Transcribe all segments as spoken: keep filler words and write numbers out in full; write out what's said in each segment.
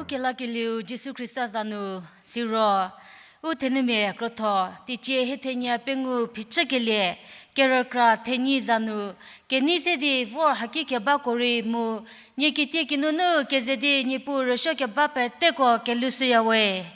Kelakelieu Jisu Khrista za nu, siro u thenumia krotho, teicie hiethenie pengou phichükelie, kerükra thenyi za nu, kenei se di vor haki kebako rei mu, nie kitiekinu nu keze di Niepuu rüsuo keba peteko kelushüyawe.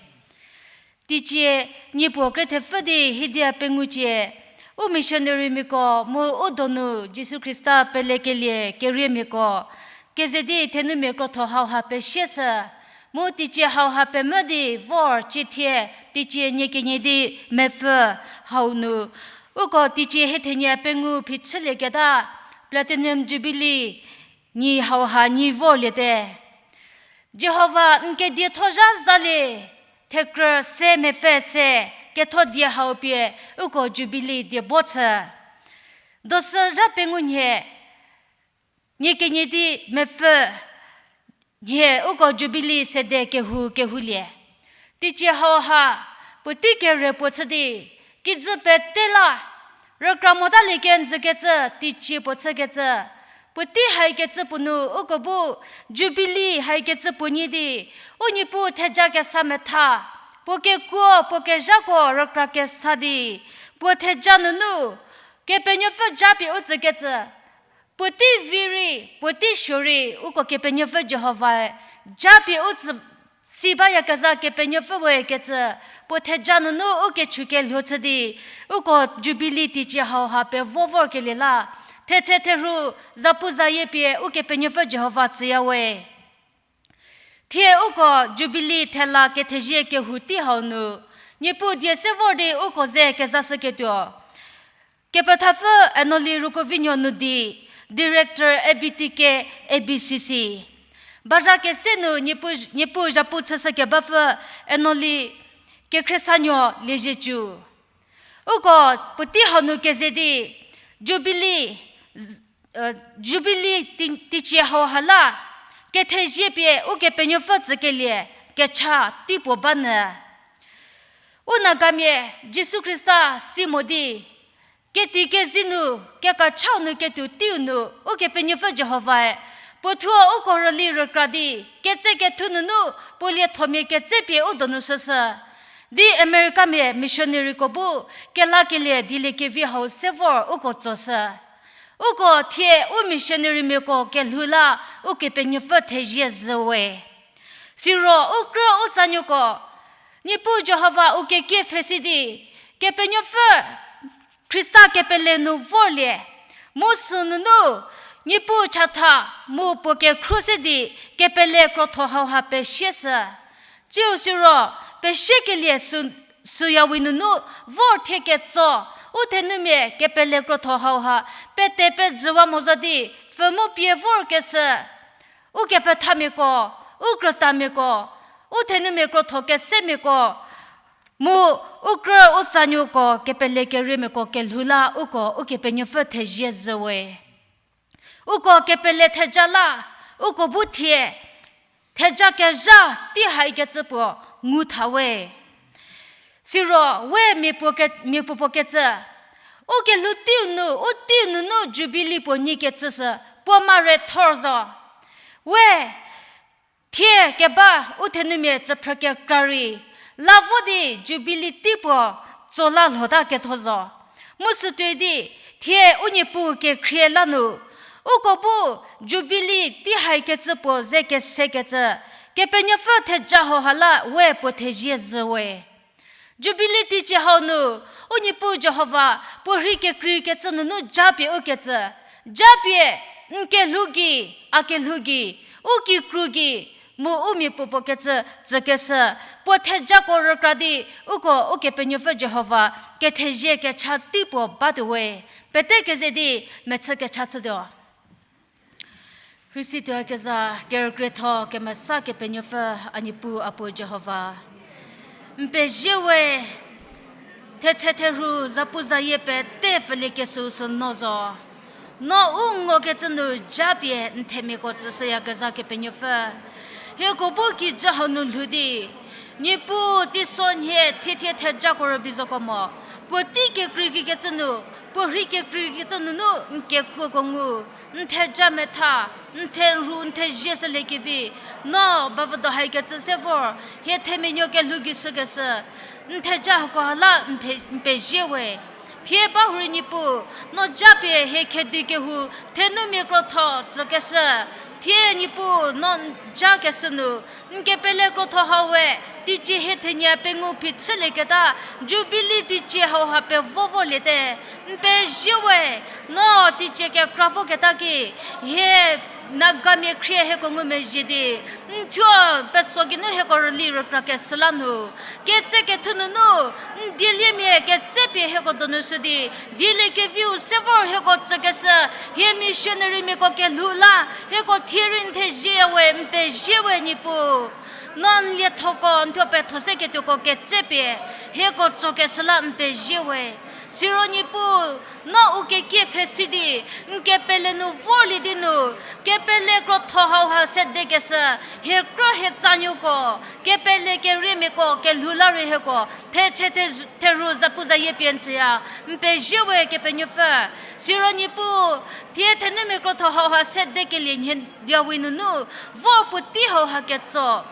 Teicie, Niepuu krethepfü di hiedia pengou cie, u missionarymiako mu u donu Jisu Khrista pelekelie keriemiako, keze di thenumia krotho hauha pesieshü, mu teicie hauha pemvü di vor ciethie teicie nie kenie di mepfü hau nu, uko teicie hiethenie pengou phichülieketa Platinum Jubilee nyi hauha nyi vorliete. Jihova n kedietho zha zalie, thekrü se mepfü se ketho die hau pie uko Jubilee diebo chü. Dosü zha pengou nhie, nie kenie di mepfü nhie uko Jubilee sede kehou kehoulie. Teicie hauha, puotei kere puo chü di, kijü pete la, rükra mota lie kenjükecü, teicie puo chükecü, puotei haikecü puo nu, uko bu, Jubilee haikecü puo nyi di, u Niepuu theja kesa metha, puo kekuo, puo kezhako rükra kesa di, puo theja nunu, Kepenuopfü japie u tsükecü, puotei vi rei, puotei suo rei, uko Kepenuopfü Jihovae, japie u tsü, si bayakezha Kepenuopfü we kecü, puo theja nunu u kechu kelho chü di, uko Jubilee teicie hauha pevo vorkelie la, thetse therhu, zapuzayie pie Ukepenuopfü Jihova tsüyawe. Thie uko Jubilee thela kethezie kehou tei hau nu, Niepuu die se vor di uko ze kezashüketuo. Kepethapfü Enoli Rukovinuo nu di, Director A B T K, A B C C. Bazha kese nu Niepuu, Niepuu zhapu chüshükebapfü Enoli Kekhriesanyü Liezietsu. Uko puotei hau nu keze di, Jubilee, Jubilee tei-, teicie hauha la, kethezie pie Ukepenuopfü tsükelie, kecha tei puo ba nyü. U Nagamia Jisu Khrista si mo di, keti kezei nu, kekachau nu ketuo teiu nu, Ukepenuopfü Jihovae, puo thuo uko rüli rükra di, ketse kethu nunu, puo liethomia ketse pie u donu shüshü. Di Americamia missionaryko bu, kelakelie dieliekevi hau se vor uko tsoshü. Uko thie u missionarymiako kelhou la Ukepenuopfü thezie zhüwe. Siro u krü u tsanuoko, Niepuu Jihova u kekie pfhesi di, Kepenuopfü Khrista kepele nu vorlie, mu sünunu, Niepuu chatha mu puo kekhro se di kepele krotho hauha pesieshü. Tsiu siro, pesiekelie sü, süyawe nunu vor thie ketso, u thenumia kepele krotho hauha, pete pejüwa mozo di, pfü mu pie vorkeshü. Ukepethamiako, u krütamiako, u thenumia krotho kesemiako, mu u krü u tsanuoko kepele keriemiako kelhou la uko Ukepenuopfü thezie zhüwe. Uko kepele theja la, uko bu thie, theja kezha tei haikecü puo ngu tha we. Siro we mia puo ke-, mia puo puo kecü, u kelhou teiu nu, u teiu nunu Jubilee puo nyikecü sü, puo mare thor zo. We, thie keba u thenumia tsüphrü kekra rei, la vo di Jubilee tei puo tso la lhota ketho zo. Mu sütuoi di, thie u Niepuu kekhrie la nu, uko bu Jubilee tei haikecü puo ze kesekecü, Kepenuopfü theja hauha la we puo thezie zhüwe. Jubilee teicie hau nu, u Niepuu Jihova, puo rhei kekreikecü nunu japie ukecü, japie n kelhou gei, a kelhou gei, u kikru gei, mu u mia puo puo kecü, tsükeshü, puo thejako rükra di, uko Ukepenuopfü Jihova, kethezie kecha tei puo batuo we, pete keze di, mechü kecha chütuo. Rüsituo kezha kerükrietho kemesa Kepenuopfü a Niepuu a puo Jihova. N pezie we, thetse therhu zapuzayie pete pfülie kesüu sü no zo. No u ngokecü nu japie n themiako tsüshüyakezha Kepenuopfü. Hieko bu kijü hau nu lhou di, Niepuu teisonhie thiethie thejako rübei zoko mo, puotei kekreikrikecü nu, Puo rhei kekreikecü nunu n kekuoko ngu, n theja metha, n thenrhu, n thezie shüliekevi, no bavüdo haikecü se vor, hie themenuo kelhou gei shükeshü, n theja hakoha la n phe-, n pezie we. Thie ba hurei Niepuu, no japie hie khedi kehou thenumia krotho tsükeshü, thie Niepuu no n jakeshü nu, n kepele krotho hau we, teicie hie thenie pengou phichülieketa, Jubilee teicie hauha pevo vorliete, n pezie we, no teicie kekra voketa ki, hie Nagamia khrie hieko ngumezhie di, n thuo peso geinu hieko rüli rükrakeshü la nu, ketse kethu nunu, n dieliemia ketsepie hieko donu shü di, dieliekeviu se vor hieko tsükeshü, hie missionarymiako kelhou la, hieko thie rei n thezieya we, n pezie we Niepuu. No n liethoko, n thuo petho se ketuoko ketsepie, hieko tsokeshü la n pezie we. Siro Niepuu, no u kekie pfhesi di, n kepele nu vorlie di nu, kepele krotho hauha sedekeshü, hie krü hie tsanuoko, kepele keriemiako kelhou la rei hieko, thetse the-, therhu zapu zayie pie n tsüya, n pezie we Kepenuopfü. Siro Niepuu, thie thenumia krotho hauha sedekelie nhie diawi nunu, vor puotei hauha ketso.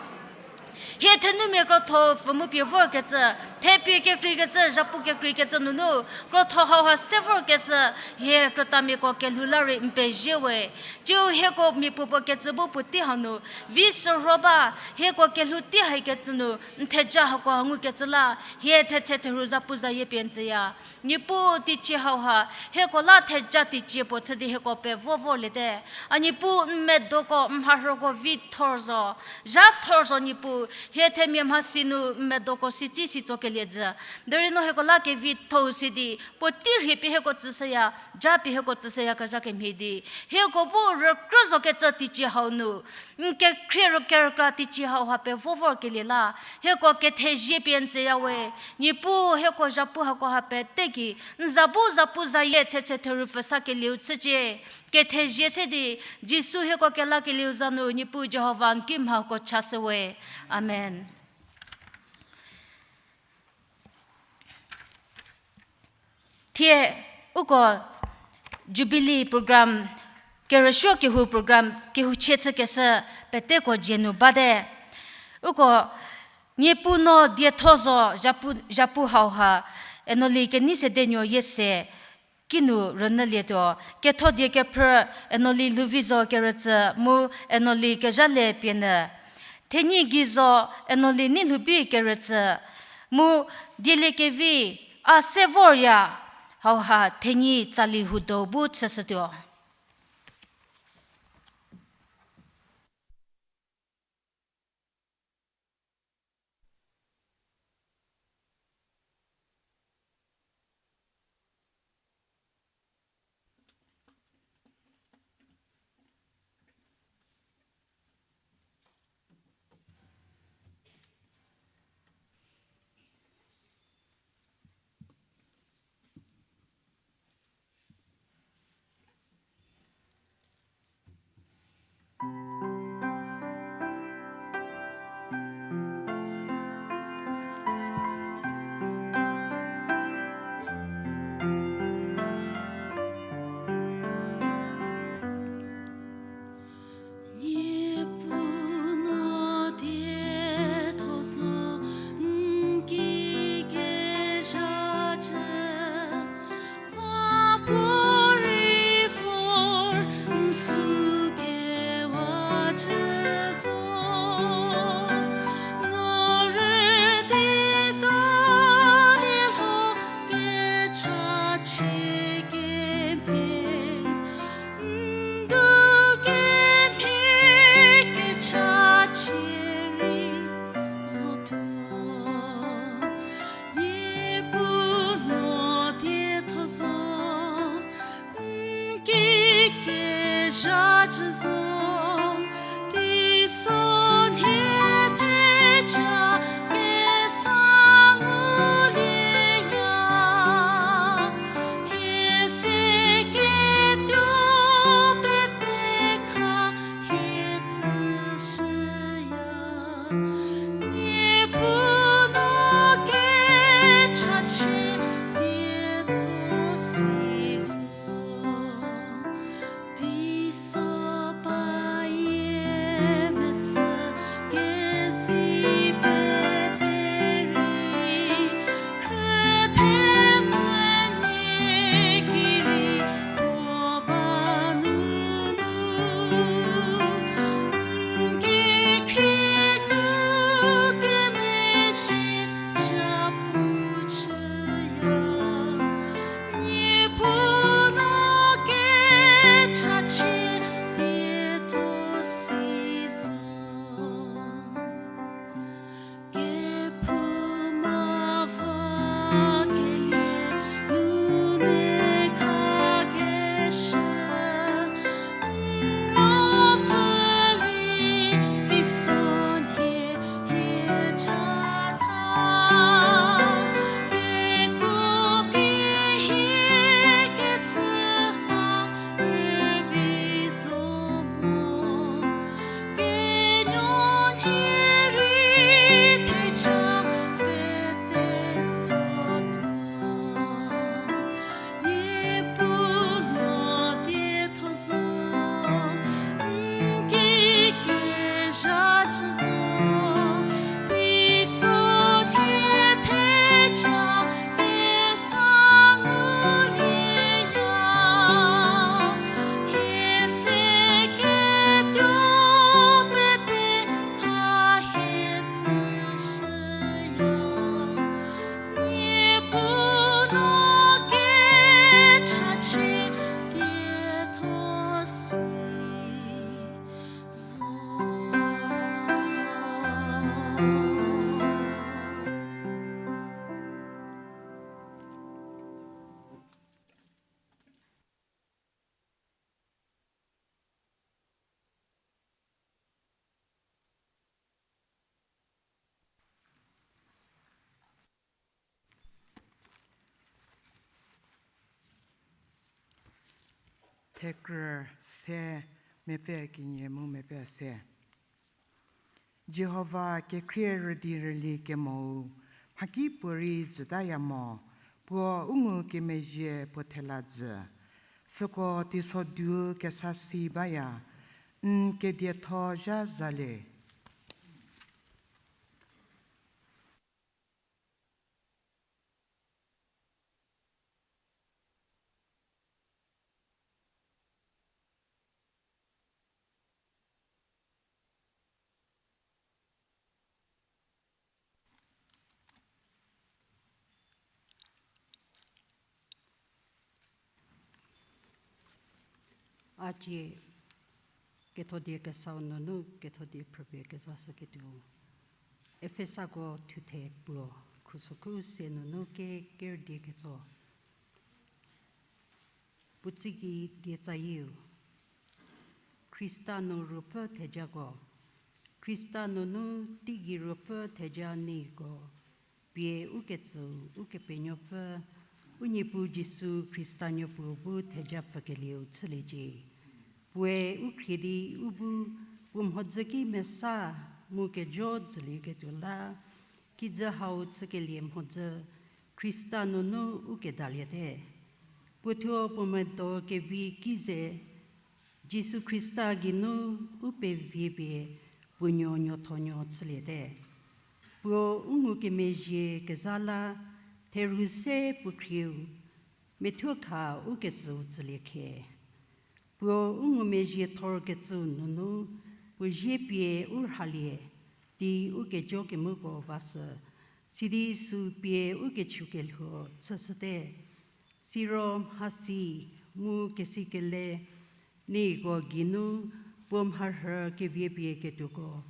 Hie thenumia krotho pfü mu pie vorkecü, thepie kekreikecü, zhapu kekreikecü nunu, krotho hauha se vorkeshü, hie krütamiako kelhou la rei n pezie we. Tsiu hieko mia puopuo kecü bu puotei hau nu, vi sürho ba, hieko kelhou tei haikecü nu, n theja hakoha ngukecü la, hie thetse therhu zapu zayie pie n tsüya. Niepuu teicie hauha, hieko la theja teicie puo chü di hieko pevo vorliete. A Niepuu n medoko, n mharhoko vi thor zo, zha thor zo Niepuu, hie themia mhasi nu n medoko sitsi sitsokelie jü. Derei no hieko la kevitho-u si di, puotei rhie pie hieko tsüshüya, japie hieko tsüshüyakezha kemhie di, hieko bu rükrü zokecü teicie hau nu, n kekhrie rükerükra teicie hauha pevo vorkelie la, hieko kethezie pie n tsüya we. Niepuu hieko zhapu hakoha pete ki, n za bu zapu zayie thetse therhu pfü sakelieu chücie. Kethezie se di, Jisu hieko kelakelieu za nu Niepuu Jihova n ki mhako chashü we. Amen. Thie uko Jubilee program, kerüsuo kehou program, kehouchie chükeshü peteko dzie nu bate. Uko Niepuu no dietho zo zhapu, zhapu hauha, Enoli kenei sedenuo yie se kinu rünyülietuo, ketho die kephrü Enoli Lhouvizo kerütsü mu Enoli Kezhale pie nyü. Thenyi gei zo Enoli Neilhoubi kerütsü mu dieliekevi a se vorya hauha thenyi tsali hudo bu chüshütuo. Niepuu no dietho zo, n ki kezha chü, mhapuorei vor n sükewa chü zo, no rüdi talie lho kechachie kemhie, n du kemhie kechachie rei zotuo. Niepuu no dietho zo, n ki kezha chü zo, teisonhie theja kesa ngulieya, hie se ketuo pete kha hie tsüshüya, Niepuu no kechachie dieto si. Thekrü se, mepfü kenie mu mepfü se. Jihova kekhrie rüdi rüli kemou, mhakipuorei jütaya mo, puo u ngukemezhie puo thela jü. Süko teisodu kesa si baya, n kedietho zha zalie. A cie kethodie kesau nunu kethodie phrüpie kezashüketuo. Efesako thuthe puo, khusokhu se nunu ke kerüdie ketso. Puotsiki dietsayieu, Khrista nu ruopfü thejako, Khrista nunu teigei ruopfü theja nieko, pie uketsüu Ukepenuopfü, u Niepuu Jisu Khrista nuopuo bu theja pfükelieu chüliecie. Puoe u khrie di u bu puo mhodzü ki mesa mu kejo dzülieketuo la, kijü hau chükelie mhodzü Khrista nunu u kedaliete. Puothuo puo medo kevi ki ze, Jisu Khrista geinu u peviepie puo nuonuothonuo chüliete. Puo u ngukemezhie kezha la therhu se puo khrieu, methuokha uketsüu tsülie khe. Puo u ngumezhie thorkecüu nunu puo zie pie u rhalie di u kejo kemuko vashü, sidi sü pie u kechükelhuo chüshüte. Siro mhasi mu kesikele nieko geinu puo mharhü keviepie ketuoko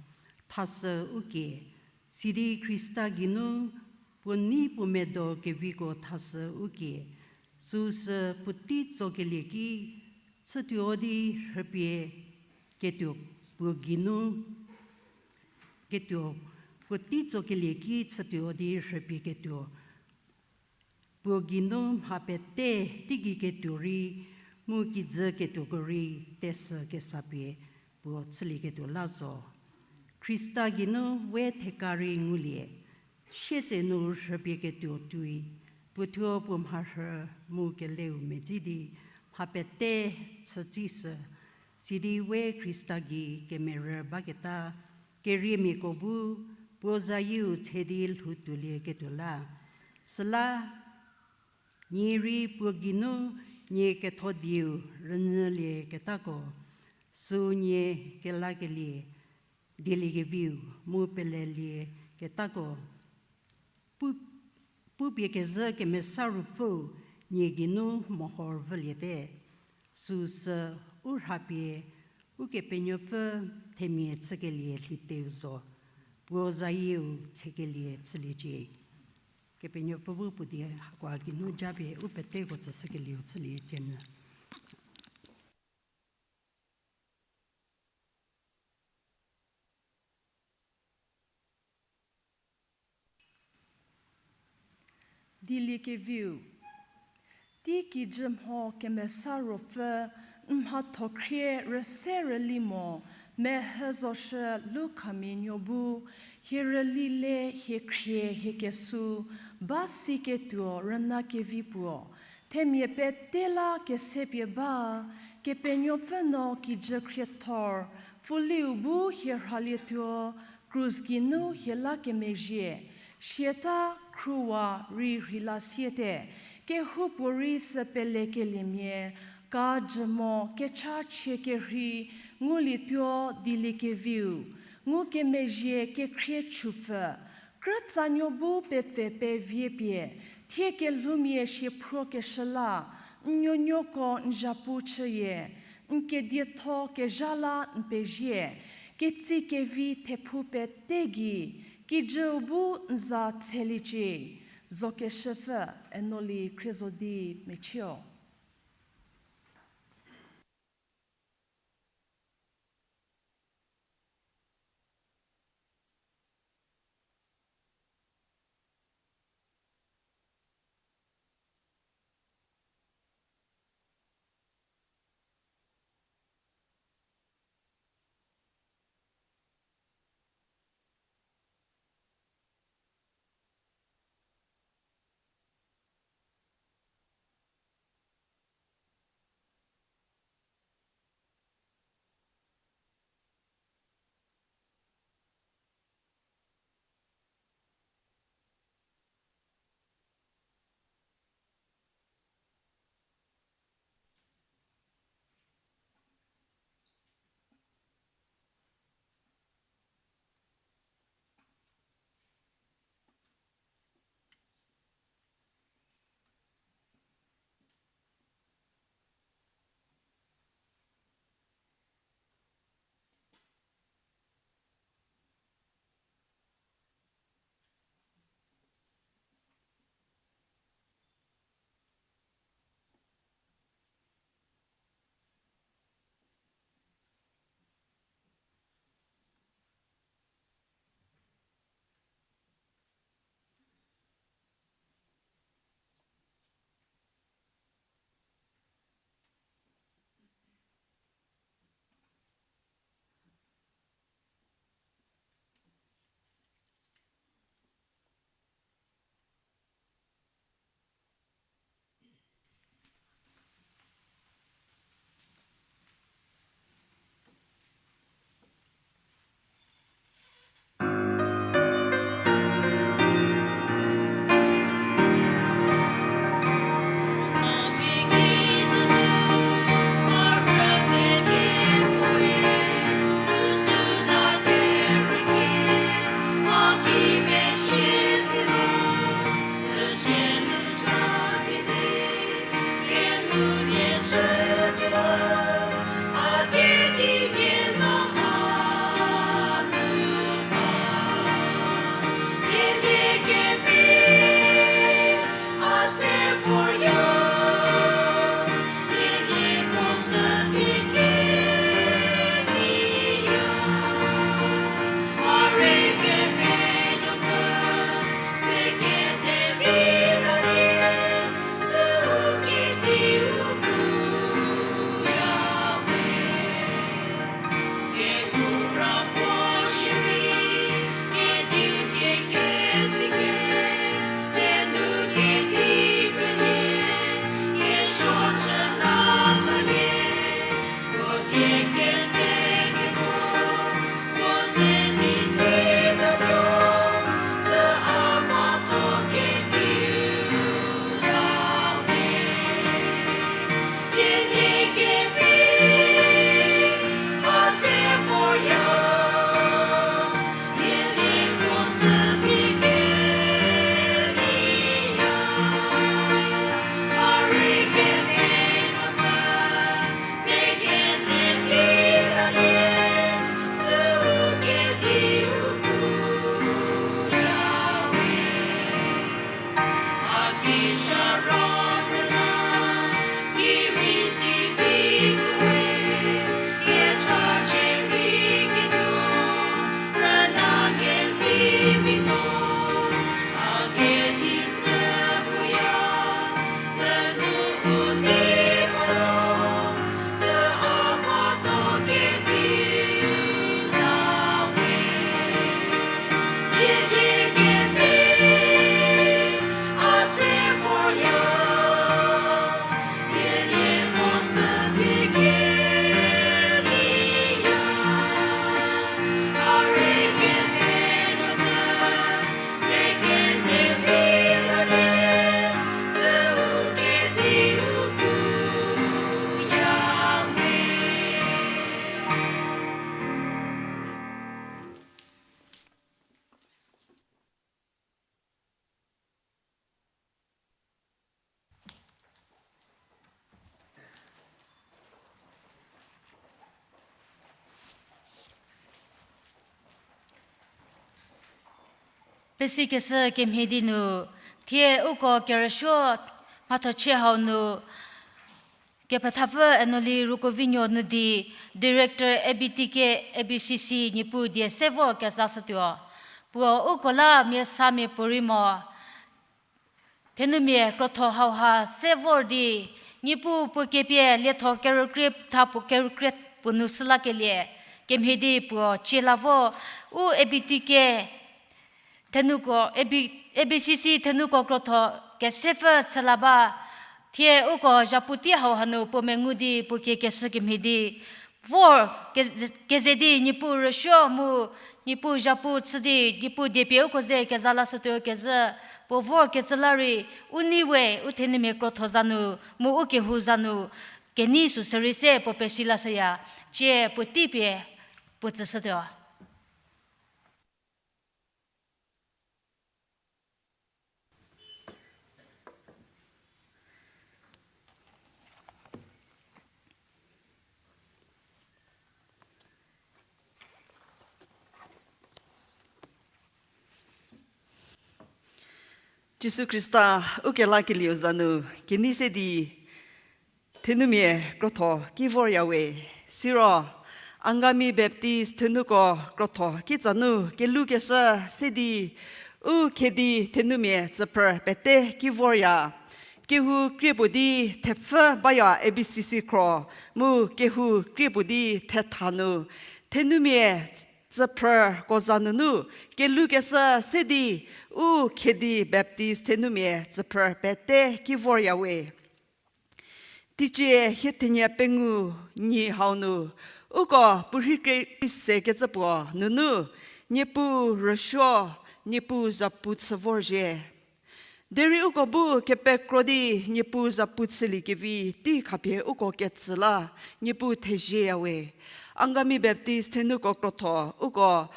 thashü u kie, sidi Khrista geinu puo nei puo medo keviko thashü u kie, süsü puotei tsokelie ki chütuo di rhüpie ketuo puo geinu, ketuo puotei tsokelie ki chütuo di rhüpie ketuo puo geinu mha pete teigei ketuo rei mu kijü ketuoko rei tesü kesa pie puo chülieketuo la zo. Khrista geinu we theka rei ngulie, sietsenu rhüpie ketuo tuoi, puothuo puo mharhü mu keleu medzi di mha pete chütsishü, sidi we Khrista gei kemerü baketa keriemiako bu puo zayieu tse di lhou tuolieketuo la. Süla nie rei puo geinu nie kethodieu rünyülieketako, süu nie kelakelie dieliekeviu mu pelelieketako, pu, pupie kezhü Kemesa Ruopfüu nie geinu mehorvüliete. Süsü u rhapie Ukepenuopfü themia chükelie lhiteu zo, puo zayieu tsekelie chüliecie. Kepenuopfü bu puo die hakoa geinu japie u peteko tsüshükelieu chülie tiemia. Dieliekeviu. Teikijü mho Kemesa Ruopfü n mhathokhrie rüse rüli mo, mehü zoshü Lukhamia nuo bu, hie rüli le hie khrie hie kesu ba siketuo rüna kevi puo, themia pete la kesepie ba, Kepenuopfü no kijü khriethor pfuliu bu hie rhalietuo, krus geinu hie la kemezhie, siata khruwa rei rheila siete, kehoupuorei sü pelekeliemia, kajü mo kecha chie kerhei, ngulietuo dieliekeviu, ngukemezhie kekhrie chupfü, krütsanuo bu pepfü pevie pie, thie kelhoumia sie phruokeshü la, n nuonuoko n zhapu chüyie, n kedietho kezha la n pezie, ketsie kevi thephu pete gei, kijüu bu n za tsheliecie, zokeshüpfü Enoli Khriezodi Mechio. Pesikeshü kemhie di nu, thie uko kerüsuo mhathochie hau nu, kepethapfü Enoli Rukovinuo nu di, Director A B T K, A B C C, Niepuu die se vor kezashütuo. Puo uko la mia samia puorei mo. Thenumia krotho hauha se vor di, Niepuu puo kepie lietho kerükrie tha puo kerükrie puo nu sülakelie, kemhie di puo cie la vo, u A B T K, thenuko, A B, A B C C thenuko krotho kesepfü chü la ba, thie uko zhapu tei hauha nu puo mengu di puo kie keshü kemhie di, vor ke-, keze di Niepuu rüsuo mu, Niepuu zhapu chü di, Niepuu diepie uko ze keza lashütuo kezhü, puo vor kecü la rei, u nei we, u thenumia krotho za nu, mu u kehou za nu, kenei süsü rei se puo pesi lashüya, cie puo teipie, puo tsüshütuo. Jisu Khrista, ukelakelieu za nu, kenei se di, thenumia krotho ki vorya we. Siro, Angami Baptist thenuko krotho kitsa nu, kelukeshü se di, u khedi thenumia tsüphrü pete ki vorya. Kehou krie puo di thepfü baya A B C C khro, mu kehou krie puo di thetha nu, thenumia tsüphrüko za nunu, kelukeshü se di, u khedi Baptist thenumia tsüphrü pete ki vorya we. Teicie hie thenie pengou nyi hau nu, uko puorhi kekreise kecü puo nunu, Niepuu rüsuo, Niepuu zhapu chü vorzhie. Derei uko bu kepekro di Niepuu zhapu chüliekevi tei khapie uko ketsü la, Niepuu thezieya we. Angami Baptist thenuko krotho, uko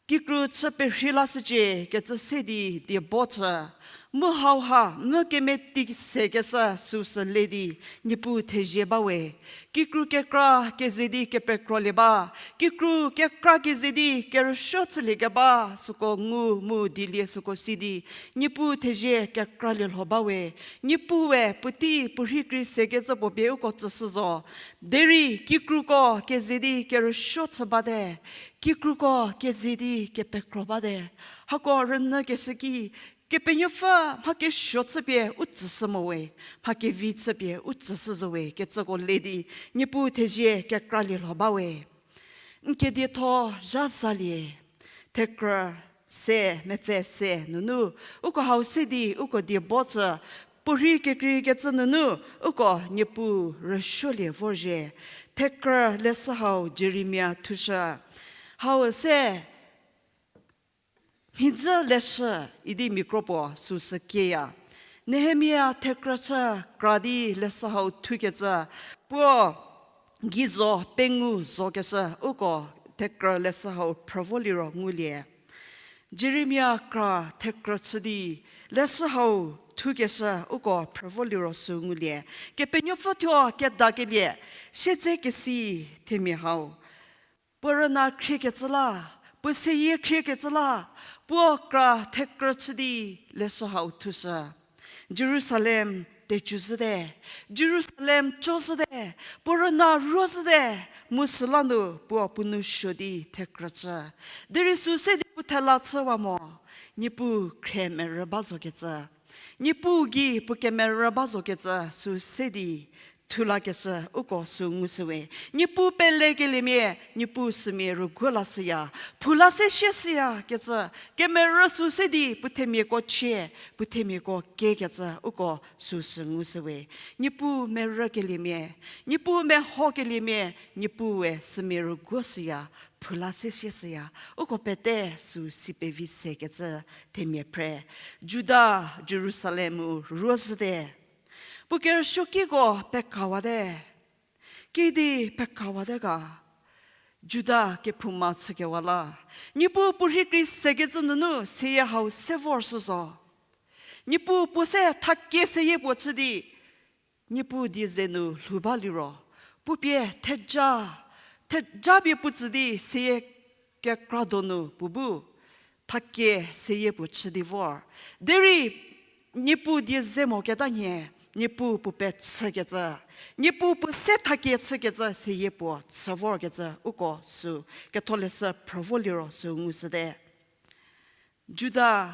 kikru chü perhei lashücie kecü se di die bo chü. Mu hauha, mu kemeti se keshü süsü le di, Niepuu thezie ba we. Kikru kekra keze di kepekrolie ba, kikru kekra keze di kerüsuo chülie keba, süko ngu mu dielie süko si di, Niepuu thezie kekralie lho ba we. Niepuu we puotei puorhi kekreise kecü puo pie uko tsüshü zo. Derei kikruko keze di kerüsuo chü bate, kikruko keze di kepekro bate. Hako rünyü keshü ki, Kepenuopfü mha kesuo chüpie u tsüshü mo we, mha kevi chüpie u tsüshü zo we kecüko le di, Niepuu thezie kekralie lho ba we. N kedietho zha zalie, thekrü se, mepfü se nunu, uko hau se di uko die bo chü, puorhi kekreikecü nunu, uko Niepuu rüsuolie vorzhie. Thekrü leshü hau Jeremia thushü. Hau se, mhidzü leshü idi mia kro puo süsü kieya. Nehemia thekrü chü kra di leshü hau thukecü, puo geizo pengou zokeshü uko thekrü leshü hau phrü vo liro ngulie. Jeremia kra thekrü chü di leshü hau thukeshü uko phrü vo liro sü ngulie. Kepenuopfü thuo kedakelie, siedzekesi themia hau. Puo rüna khriekecü la, puo seyie khriekecü la, puo kra thekrü chü di leshü hau thushü. Jerusalem tecüzhüte, Jerusalem cozhüte, puo rüna ruozhüte, mu süla nu puo puo nou suo di thekrü chü. Derei sü se di puo thela chüwa mo, Niepuu khrie merü ba zokecü. Niepuu gei puo kemerü ba zokecü sü se di thulakeshü uko sü ngushüwe. Niepuu pelekeliemia, Niepuu sümia rüguo lashüya, phou la se sie shüya kecü, kemerü sü se di puo themiako chie, puo themiako kiekecü uko süsü ngushüwe. Niepuu merükeliemia, Niepuu mehokeliemia, Niepuue sümia rüguo shüya, phou la se sie shüya, uko pete sü si pevi sekecü themia phre. Juda Jerusalemu ruozhüte. Puo kerüsuokiko pekawate. Kidi pekawate ga. Juda kephouma chükewa la, Niepuu puorhi kekreise kecü nunu seyie hau se vor shü zo. Niepuu puo se thakie seyie puo chü di, Niepuu die ze nu lhou ba liro, puo pie theja, theja pie puo tsü di seyie kekra donu puo bu thakie seyie puo chü di vor. Derei Niepuu die ze moketa nhie, Niepuu puo pechükecü, Niepuu puo se thakie chükecü seyie puo chü vorkecü uko sü Ketholeshü phrü vo liro sü ngushüte. Juda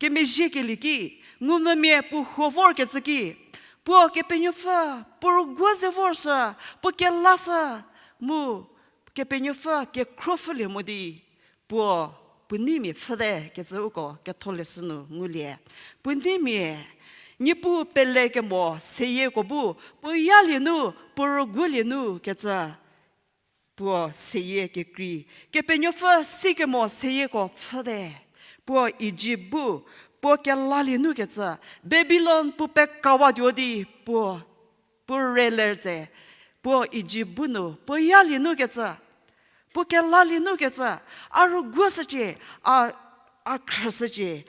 kemezhiekelie ki, ngumvümia puo huo vorkecü ki, puo Kepenuopfü, puo rüguo ze vorshü, puo kelashü, mu Kepenuopfü kekhruopfhülie mo di, puo, puo neimia pfhüte kecü uko Ketholeshü nu ngulie. Puo neimia, Niepuu pelekemo seyieko bu, puo yalie nu, puo rüguolie nu kecü, puo seyie kekrei, Kepenuopfü sikemo seyieko pfhüte, puo Ijipt bu, puo kelalie nu kecü, Babilon puo pekawatuo di, puo, puo reler tse, puo Ijipt bu nu, puo yalie nu kecü, puo kelalie nu kecü, a rüguoshücie, a, a khrüshücie,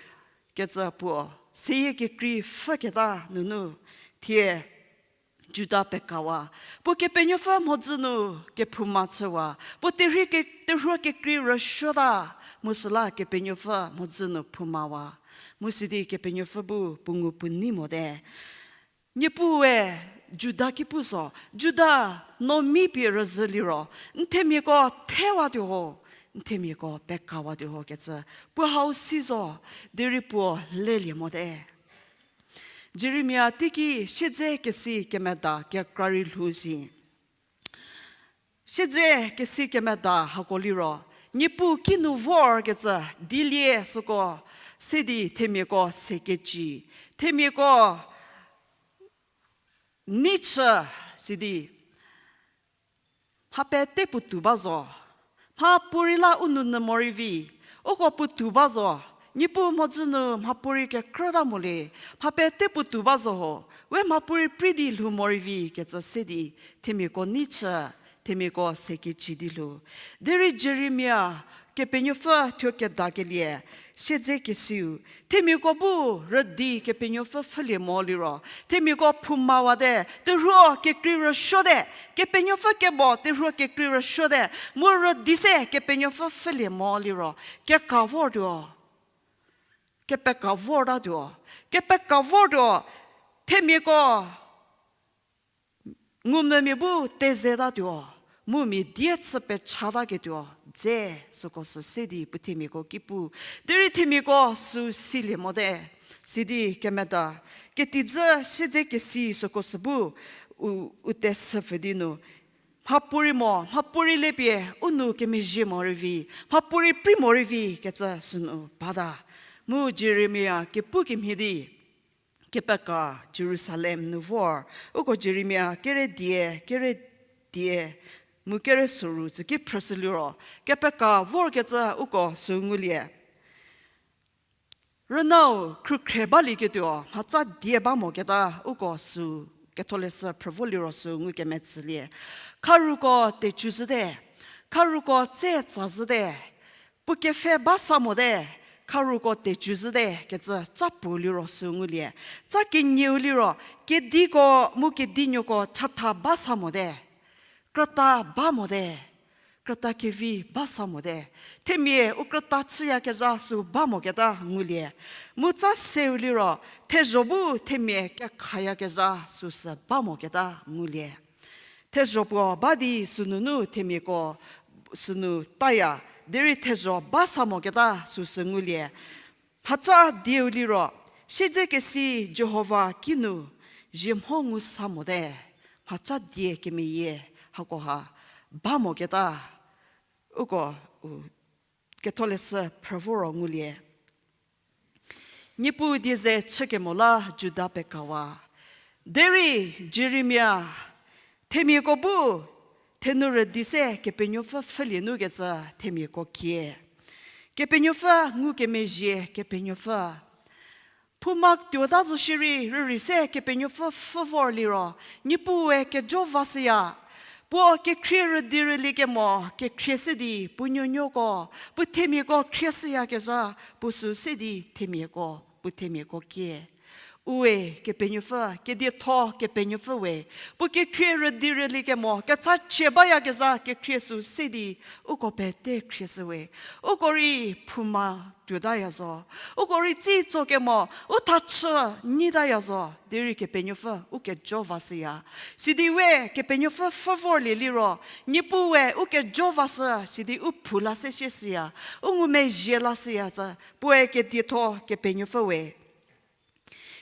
kecü puo, seyie kekrei pfhüketa nunu, thie, Juda pekawa, puo Kepenuopfü mhodzü nu kephouma chüwa, puo terhie ke-, terhuo kekrei rüsuota, mu süla Kepenuopfü mhodzü nu phoumawa, mu sidi Kepenuopfü bu puo ngu puo nei mote. Niepuue Juda ki pu zo, Juda, no mi pie rüzhü liro, n themiako thewatuo ho, n themiako pekawatuo ho kecü, puo hau si zo, derei puo lelie mote. Jeremia teiki siedze kesi kemeda kekra rei lhou si. Siedze kesi kemeda hako liro, Niepuu kinu vorkecü dilie süko, se di themiako sekeci, themiako nei chü, sidi mha pete puotou ba zo. Mhapuorei la u nounyü morei vi, uko puotou ba zo. Niepuu mhodzü nu mhapuorei kekrüta molie, mha pete puotou ba zo ho, we mhapuorei prei di lhou morei vi kecü se di, themiako nei chü, themiako sekeci di lhou. Derei Jeremia Kepenuopfü thuo kedakelie, siedze kesiu, themiako bu rüdi Kepenuopfü pfhülie mo liro, themiako phoumawate, terhuo kekrei rüsuote, Kepenuopfü kemo terhuo kekrei rüsuote, mu rüdi se Kepenuopfü pfhülie mo liro, keka vortuo, kepeka vortatuo, kepeka vortuo, themiako ngumvümia bu tezetatuo, mu mia die chü pechataketuo, dze, süko sü se di puo themiako ki pu, derei themiako sü silie mote, sidi kemeda, ketijü siedze kesi süko sü bu, u, u tesüpfü di nu, mhapuorei mo, mhapuorei le pie, u nou kemezhie morei vi, mhapuorei prei morei vi kecü sünu bata. Mu Jeremia kepu kemhie di, kepeka Jerusalem nu vor, uko Jeremia kere die, kere die, mu kere soru tsü ki phrüshü liro, kepeka vorkecü uko sü ngulie. Rünau khrükhre balieketuo, mhatsa die ba moketa uko sü, Ketholeshü phrü vo liro sü ngukemetsülie. Kharuko tecüzhüte, kharuko tse tsazhüte, puo kepfhe ba sa mote, kharuko tecüzhüte kecü tsa puo liro sü ngulie. Tsa kenieu liro, kediko mu kedinuoko chatha ba sa mote, krüta ba mote, krüta kevi ba sa mote, themia u krüta chüyakezha sü ba moketa ngulie. Mu tsa seu liro, thezho bu themia kekhayakezha süsü ba moketa ngulie. Thezho puo ba di sünunu themiako sünu taya, derei thezho ba sa moketa süsü ngulie. Mhatsa dieu liro, siedzekesi Jihova kinu zie mho ngu sa mote, mhatsa die kemeyie hakoha ba moketa, uko u Ketholeshü phrü voro ngulie. Niepuu die ze chükemo la Juda pekawa. Derei Jeremia, themiako bu, thenu rüdi se Kepenuopfü pfhülie nu kecü themiako kie. Kepenuopfü ngukemezhie Kepenuopfü. Phouma tuota zo shierei rürei se Kepenuopfü pfhü vor liro, Niepuue kejo vashüya. Puo kekhrie rüdi rülie kemo, kekhrie se di, puo nuonuoko, puo themiako khrie shüyakezha, puo sü se di themiako, puo themiako kie. Ue Kepenuopfü, kedietho Kepenuopfü we, puo kekhrie rüdi rüli kemo, kechachie bayakezha kekhrie sü se di, uko pete khrieshü we. Uko rei phouma tuotaya zo. Uko rei tsitso kemo, u thachü nyitaya zo, derei Kepenuopfü u kejo vashüya. Sidi we Kepenuopfü pfhü vorlie liro, Niepuu we u kejo vashü, sidi u phou la se sie shüya, u ngumezhie la shüya zü, puoe kedietho Kepenuopfü we.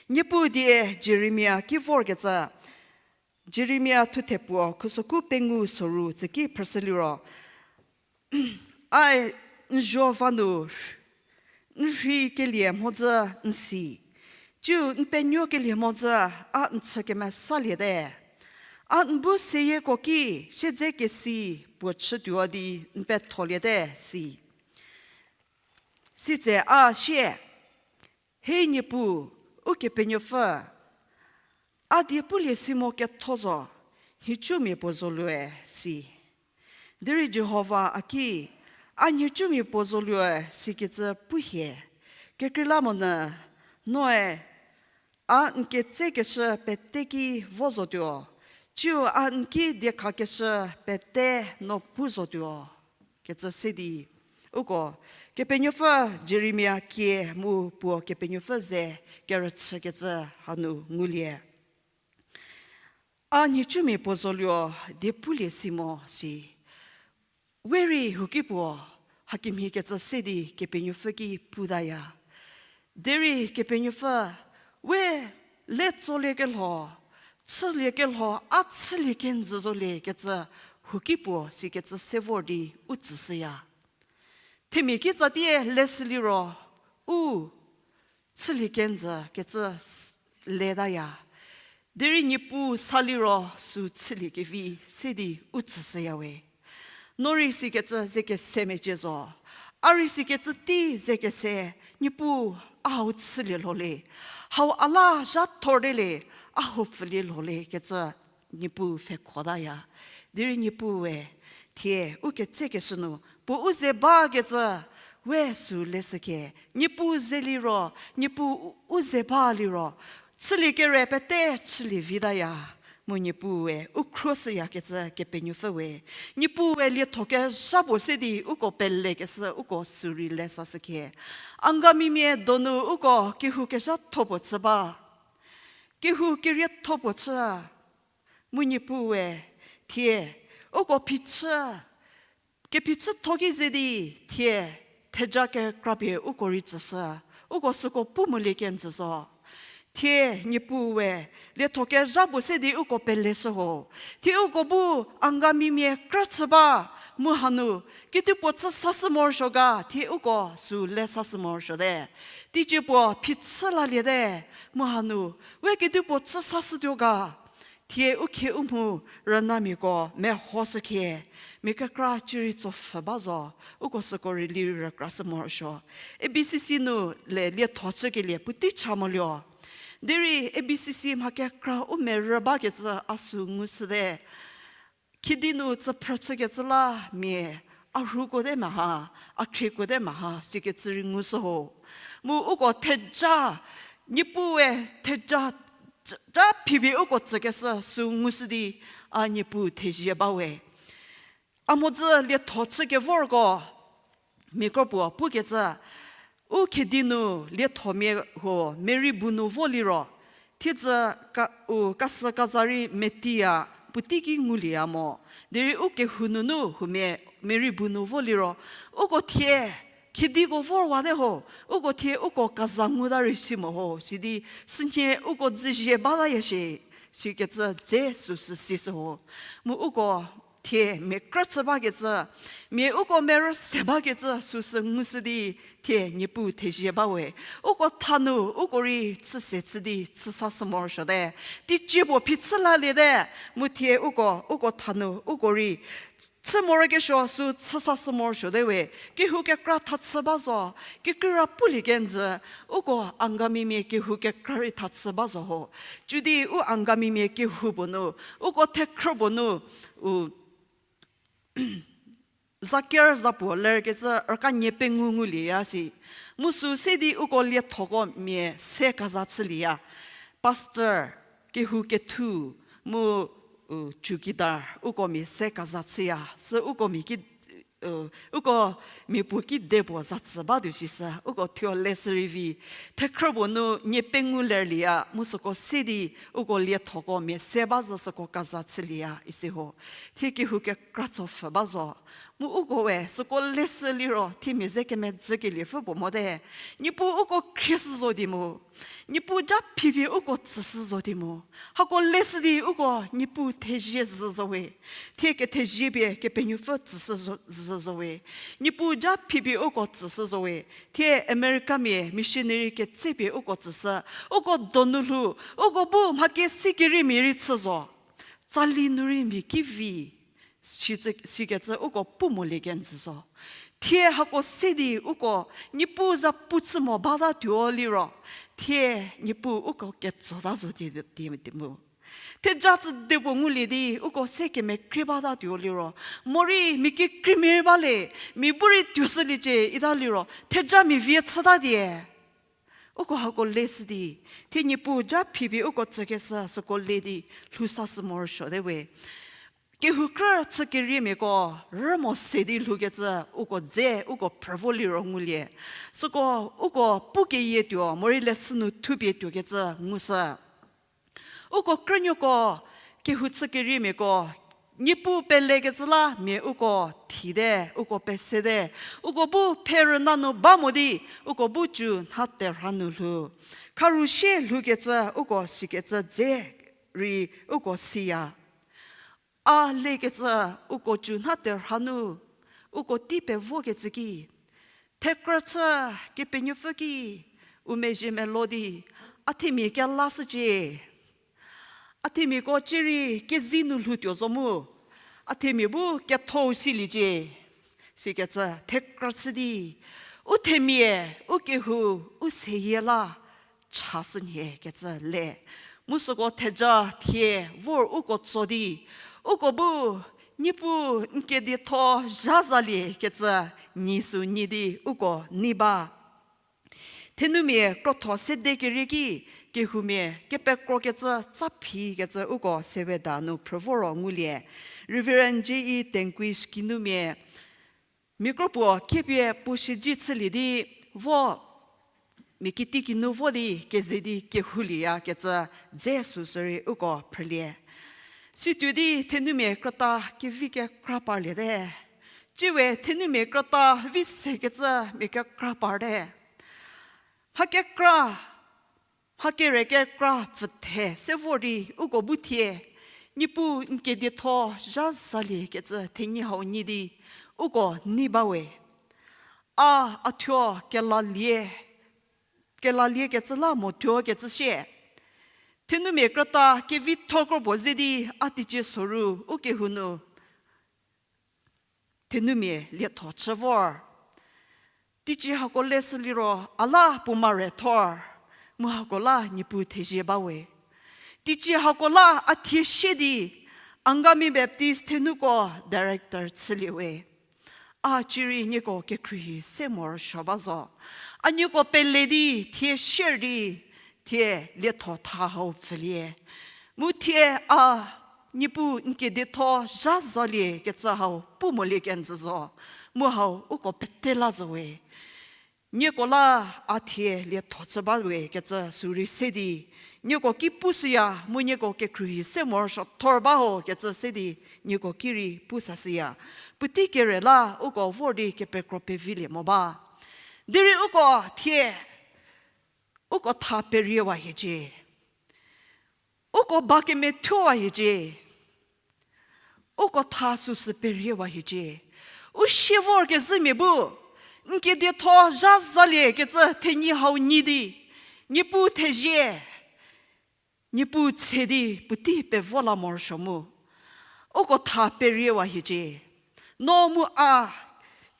Niepuu die Jeremia ki vorkecü, Jeremia thuthe puo khusoku pengou soru tsüki phrüshü liro, a n zuo va nu n rhikelie mhodzü n si, ciu n penuokelie mhodzü a n chü kemesaliete. A n bu seyieko ki siedzekesi puo chütuo di n petholiete si. Sitse a sie, Hei Niepuu, Ukepenuopfü, a die pulie si mo ketho zo, nhicumia puo zoluoe si. Derei Jihova a ki, a nhicumia puo zoluoe sikecü pu hie, kekreilamonyü noe a n ketsekeshü pete ki vo zotuo, ciu a n ki diekhakeshü pete no pu zotuo, kecü se di, uko Kepenuopfü Jeremia kie mu puo Kepenuopfü ze kerüchükecü hanu ngulie. A nhicumia puo zoluo die pulie si mo si. We rei huki puo hakemhie kecü se di Kepenuopfü ki putaya. Derei Kepenuopfü, we le tsoliekelho, chüliekelho, a chülie kenjü zolie kecü huki puo sikecü se vor di u tsüshüya. Themia kitsatie leshü liro, u chülie kenjü kecü letaya. Derei Niepuu sa liro sü chülie kevi se di u tsüshüya we. No rei sikecü ze kese mecie zo. A rei sikecü tei ze kese, Niepuu, a hau chülie lho le. Hau a la zha thor te le, a hau pfülie lho le kecü Niepuu pfhekhotaya. Derei Niepuue, thie u ketsekeshü nu, puo u ze bakecü, we sü leshükhie, Niepuu ze liro, Niepuu u ze ba liro, chülie kere pete chülie vitaya. Mu Niepuue u khruoshüyakecü Kepenuopfü we. Niepuue lietho kezha puo se di uko pelekeshü uko sü rei le sashükhie. Angamimia donu uko kehou kezhatho puo chü ba. Kehou kerietho puo chü. Mu Niepuue, thie, uko phichü, kephichütho ki ze di, thie, theja kekrapie uko rei tsüshü, uko süko pu molie kenjü zo. Thie Niepuue, lietho kezha puo se di uko peleshü ho. Thie uko bu Angamimia krü chü ba, mu hanu, kedipuo chü sashü morosuo ga, thie uko sü le sashü morosuote. Teicie puo phichü laliete, mu hanu, we kedipuo chü sashütuo ga, thie u khie u mhu rünamiako mehoshükhie, mia kekra cierei tsopfhü ba zo, uko süko rei li rükrashü morosuo. A B C C nu le lietho chükelie puotei cha moluo. Derei A B C C mha kekra u merü bakecü a sü ngushüte. Khiedi nu tsüphrü chükecü la mia a rhuko te meha, a khrieko te meha, sikecü rei ngushü ho. Mu uko theja, Niepuue theja, ja phipie uko tsükeshü sü ngushü di, a Niepuu thezie ba we. A mhodzü lietho chükevorko, mia kropuo pukecü, u khiedi nu liethomia huo Mary bu nu vo liro, thiedzü ka, u kasü kaza rei metiya, puotei ki ngulieya mo, derei u kehou nunu huomia Mary bu nu vo liro, uko thie, khiediko vorwate ho, uko thie uko kaza nguta rei si mo ho, sidi sünhie uko dzüzie bataya shie, sikecü dze süsü sishü ho. Mu uko thie mia krü chü bakecü, mia uko merü se bakecü süsü ngushü di thie Niepuu thezie ba we. Uko thanu uko rei chüse chü di chü sashü morosuote. Teicie puo phichü laliete, mu thie uko, uko thanu uko rei chü morokesuo sü chü sashü morosuote we. Kehou kekra thachü ba zo, kekreira pulie kenjü, uko Angamimia kehou kekra rei thachü ba zo ho. Cüdi u Angamimia kehou puo nu, uko thekhrü puo nu, u zaker zapuo lerkecü rüka nie pengou ngulieya si. Mu sü se di uko liethoko mia se kaza chülieya. pastor, kehou kethu, mu, u, chowkidar, uko mia se kaza chüya, sü uko mia ki, u, uko mia puo kidepuo za tsü ba tuo shi sü, uko thuo leshü rei vi, thekhrü puo nu nie pengou lerlieya, mu süko se di, uko liethoko mia se ba zü süko kaza chülieya, isi ho. Thie kehou kekra tso pfhü ba zo. Mu uko we, süko leshü liro, thie mia ze kemedzü keliepfü puo mote. Niepuu uko khrieshü zo di mu. Niepuu ja phipie uko tsüshü zo di mu. Hako leshü di uko Niepuu thezie zhü zo we. Thie kethezie pie Kepenuopfü tsüshü zo, zhü zo we. Niepuu ja phipie uko tsüshü zo we. Thie Americamia missionary ketsepie uko tsüshü. Uko donu lhou. Uko bu mha kesikeriemia rei chü zo. Tsali nu rei mia ki vi. Sikecü uko pu molie kenjü zo. Thie hako se di uko Niepuu za pu chü mo bata tuo liro. Thie Niepuu uko ketsota zo di, di, di mu. Theja tsü di puo ngulie di uko se kemekrie bata tuo liro. Morei mia kekreimia rei ba le, mia bu rei tuoshüliecie ita liro. Thejamia vie chüta die. Uko hako leshü di, thie Niepuu ja phipie uko tsükeshü süko le di lhou sashü morosuote we. Kehou krü chükeriemiako, rü mo se di lhoukecü uko dze, uko phrü vo liro ngulie. Süko, uko pukeyie tuo, morei leshü nu thupie tuokecü ngushü. Uko krünuoko, kehou chükeriemiako, Niepuu pelekecü la mia uko thite, uko pesete, uko bu pherüna nu ba mo di, uko bu cü nha terha nu lhou. Kharu sie lhoukecü uko sikecü dze rei uko siya. A lekecü uko cü nha terha nu, uko tei pevokecü ki, thekrü chü Kepenuopfü ki, u mezhie melo di, a themia kelashücie. A themiako cierei kezi nu lhoutuo zo mu, a themia bu kethou siliecie. Sikecü thekrü chü di, u themia, u kehou, u seyie la chashünyie kecü le. Mu süko theja thie vor uko tso di, uko bu Niepuu n kedietho zha zalie kecü nyi sü nyi di uko nei ba. Thenumia krotho sede kerie ki, kehoumia kepekrokecü tsa phikecü uko Seveda nu phrü vo ro ngulie. Reverend J E Tenquist kinumia, mia kro puo kiepie puo siedze chülie di vo, mia kiti kinu vo di keze di kehoulieyakecü dze süsü rei uko phrülie. Situo di thenumia krüta kevi kekra parliete. Tsiewe thenumia krüta vi sekecü mia kekra parte. Mha kekra, mha kere kekra pfüthe se vor di uko bu thie, Niepuu n kedietho zha zaliekecü thenyi hau nyi di uko nei bawe. A, a thuo kelalie, kelaliekecü la mo thuokecü sie. Thenumia krüta kevitho kro puo ze di a teicie soru u kehou nu thenumia lietho chü vor. Teicie hako leshü liro a la puoma re thor, mu hako la Niepuu thezie bawe. Teicie hako la a thie sie di, Angami Baptist thenuko director chüliewe. A cierei nieko kekhruohi se morosuo ba zo. A nieko pele di thie sie di, thie lietho tha hau pfülie. Mu thie a, Niepuu n kedietho zha zaliekecü hau pu molie kenjü zo. Mu hau uko pete la zowe. Nieko la a thie lietho chü bawe kecü sü rei se di, nieko ki pushüya, mu nieko kekhruohi se morosuo thor ba ho kecü se di, nieko ki rei pu sashüya. Puotei kere la uko vor di kepekro pevilie mo ba. Derei uko thie, uko tha periewa hiecie. Uko ba kemethuowa hiecie. Uko tha süsü periewa hiecie. U sie vorkezhümia bu, n kedietho zha zaliekecü thenyi hau nyi di, Niepuu thezie, Niepuu tse di puotei pevo la morosuo mu. Uko tha periewa hiecie. No mu a,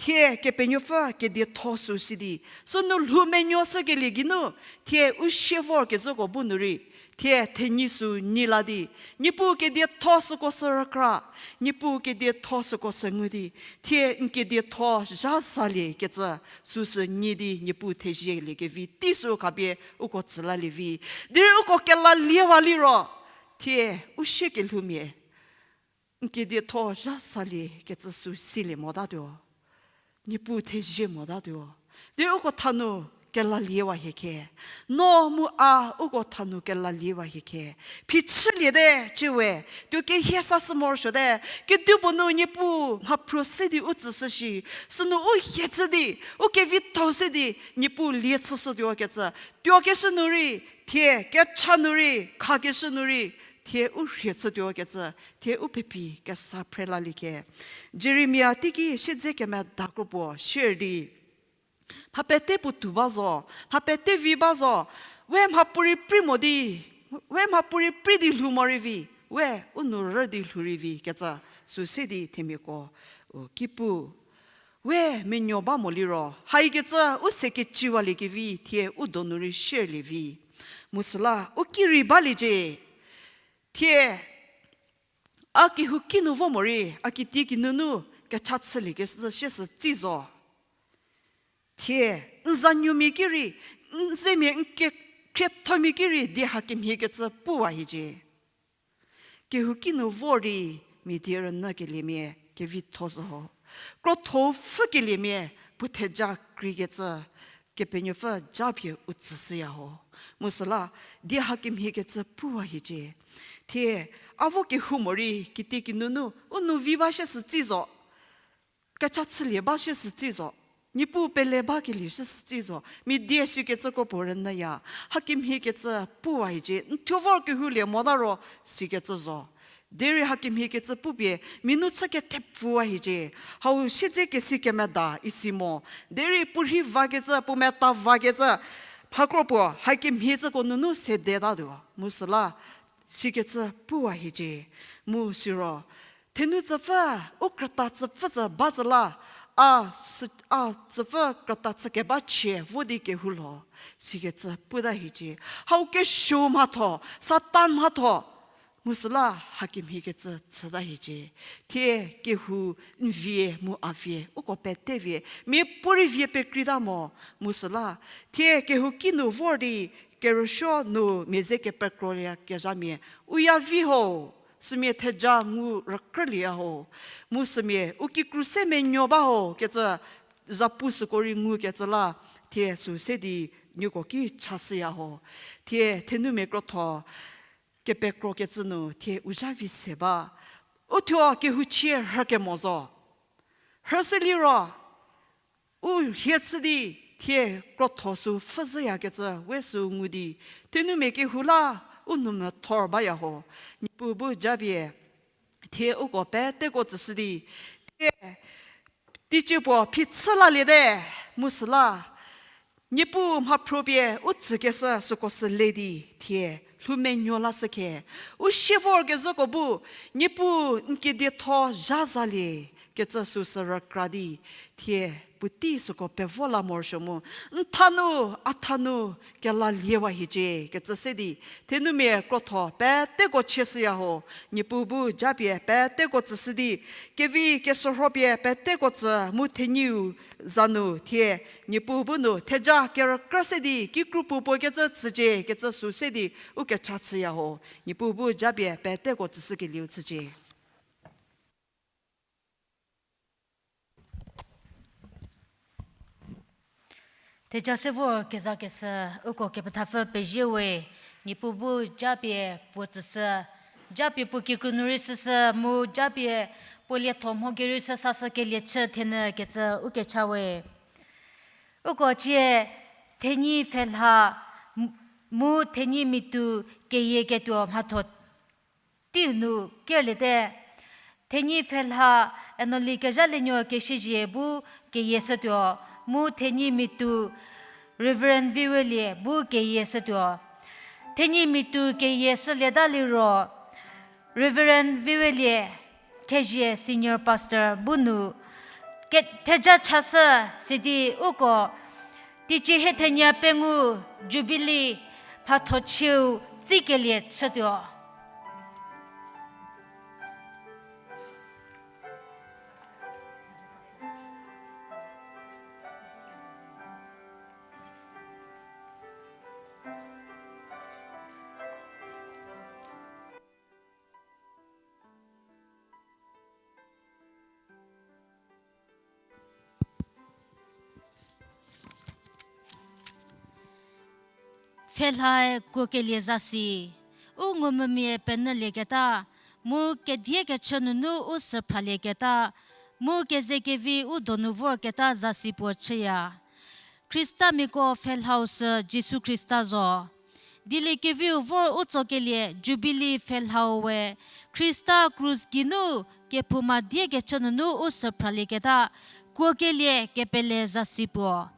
Thie Kepenuopfü kedietho sü si di, sünu lhou menuoshükelie geinu, thie u sie vorkezhüko bu nu rei, thie thenyi sü nyi la di, Niepuu kedietho süko sü rükra, Niepuu kedietho süko sü ngu di, thie n kedietho zha salie kecü, süsü nyi di Niepuu thezieliekevi tei sü khapie uko tsü lalie vi. Derei uko kelaliewa liro, thie u sie kelhoumia n kedietho zha salie kecü sü silie motatuo. Niepuu thezie motatuo. Derei uko thanu kelaliewa hie khe. No mu a uko thanu kelaliewa hie khe. Phichüliete ciewe, tuo kehie sashü morosuote, kedipuo nu Niepuu mhaphruo se di u tsüshü shi, sünu u hie chü di, u kevitho se di, Niepuu lie chüshütuo kecü, tuokeshü nu rei, thie kecha nu rei, khakeshü nu rei, thie u rhie chütuo kecü, thie u phepi kesa phre lalie khe. Jeremia teiki siedze kemeda kro puo sier di, mha pete puotou ba zo, mha pete vi ba zo, we mhapuorei prei mo di, we mhapuorei prei di lhou morei vi, we u nou rü di lhou rei vi kecü, sü se di themiako u ki pu. We menuo ba mo liro, haikecü u se keciwaliekevi thie u donu rei sierlie vi. Mu süla u ki rei baliecie. Thie a kehouki nu vo morei, a kitieki nunu kecha chülie kecü sie sü tsi zo. Thie n zanuomia ki rei, n zemia n kekhriethomia ki rei die hakemhie kecü puwa hiecie. Kehouki nu vor di mia die rünyükeliemia kevitho zo ho. Krotho pfhükeliemia puo theja kreikecü Kepenuopfü japie u tsüshüya ho. Mu süla die hakemhie kecü puwa hiecie. Thie a vo kehou morei kitieki nunu u nou vi ba sie sü tsi zo. Kecha chülie ba sie sü tsi zo. Niepuu pele bakelie sie sü tsi zo. Mia die sikecü kro puo rünyüya. Hakemhie kecü puwa hiecie. N thuo vor kehoulie mota ro sikecü zo. Derei hakemhie kecü pupie, mia nu chü kethepfüwa hiecie. Hau siedze kesi kemeda isi mo. Derei puo rhi vakecü, puo meta vakecü, mha kro puo hakemhie cüko nunu sedetatuo. Mu süla, sikecü puwa hiecie. Mu siro, thenu tsüpfü, u krüta tsüpfü tsü ba tsü la, a, a tsüpfü krüta chü keba chie vo di kehou lho, sikecü puta hiecie. Hau kesuo mhatho, Satan mhatho, mu süla hakemhie kecü chüta hiecie. Thie kehou n vie mu a vie, uko pete vie, miapuorei vie pekreita mo, mu süla, thie kehouki nu vor di, kerüsuo nu mia ze kepekrolie kezhamia, u ya vi ho, sümia theja ngu rükrülieya ho, mu sümia u kikru se menuo ba ho kecü, zapu süko rei ngukecü la, thie sü se di nieko ki chashüya ho. Thie thenumia krotho kepekrokecü nu thie u zha vi se ba. U thuo kehouchie rhükemo zo. Rhü se liro, u hie chü di thie krotho sü pfhüzhüyakecü we sü ngu di, thenumia kehou la u nou methor baya ho. Niepuu bu japie, thie uko peteko tsüshü di, thie teicie puo phichü laliete, mu süla, Niepuu mhaphruo pie u tsükeshü süko sü le di, thie lhou menuo lashü khe, u sie vorkezhüko bu, Niepuu n kedietho zha zalie kecü sü sü rükra di, thie puotei süko pevo la morosuo mu, n thanu, a thanu, kelaliewa hiecie kecü se di, thenumia krotho peteko chieshüya ho, Niepuu bu japie peteko tsüshü di, kevi keshürho pie peteko tsü mu thenyiu za nu thie, Niepuu bu nu theja kerükrü se di kikru puopuo kecü tsücie kecü sü se di u kecha chüya ho, Niepuu bu japie peteko tsüshükelieu chücie. Theja se vor kezakeshü uko kepethapfü pezie we, Niepuu bu japie puo tsüshü, japie puo kikru nu rei shüshü mu japie puo lietho mho gei rei shü sashükelie chü thenyü kecü u kecha we. Uko cie thenyi pfhelha m-, mu thenyi mitu keyieketuo mhatho teiu nu kerliete. Thenyi pfhelha Enoli Kezhalienuo Kesiezie bu keyieshütuo, mu thenyi mitu Reverend Viwelie bu keyieshütuo. Thenyi mitu keyieshülieta liro, Reverend Viwelie Khezhie Senior Pastor bu nu Theja chashü sidi uko teicie hiethenie pengou Jubilee mhathochieu tsikelie chütuo. Pfhelhae kuokelie zasi, u ngumvümia penyülieketa, mu kediekechü nunu u süphralieketa, mu kezekevi u donu vorketa zasi puo chüya. Khristamiako pfhelhau sü Jisu Khrista zo. Dieliekeviu vor u tsokelie Jubilee pfhelhau we, Khrista krus geinu kephouma diekechü nunu u süphralieketa, kuokelie kepele zasi puo.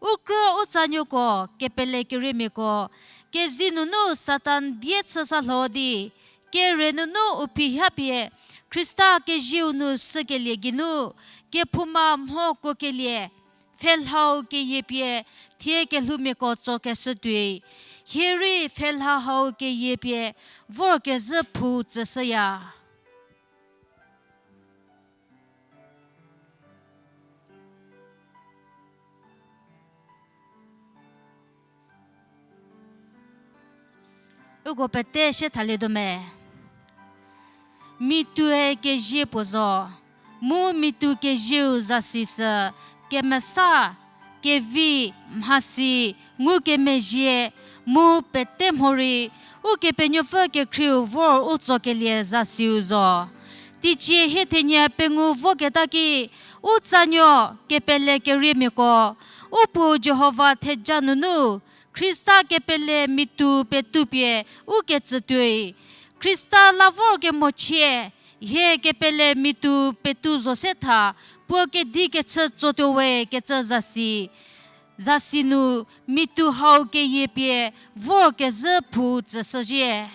U krü u tsanuoko, kepele keriemiako, kezei nunu Satan die chü sa lho di, kere nunu u phi hapie, Khrista kezieu nu sükelie geinu, kephouma mho kuokelie, pfhelhau keyie pie, thie kelhoumiako tsokeshü tuoi. Hie rei pfhelha hau keyie pie, vorkezhü phou tsüshüya. Uko pete sie thalietuo me. Mitue kezie puo zo, mu mitu kezieu zasi sü, kemesa, kevi, mhasi, ngukemezhie, mu pete mhorei, Ukepenuopfü kekhrieu vor u tsokelie zasiu zo. Teicie hiethenie pengou voketa ki, u tsanuo kepele keriemiako, u puo Jihova theja nunu, Khrista kepele mitu petupie u ketsütuoi. Khrista la vorkemochie, hie kepele mitu petu zo se tha, puo kedi kechü tsotuo we kecü zasi. Zasi nu mitu hau keyie pie vorkezhü phou tsüshüzhie.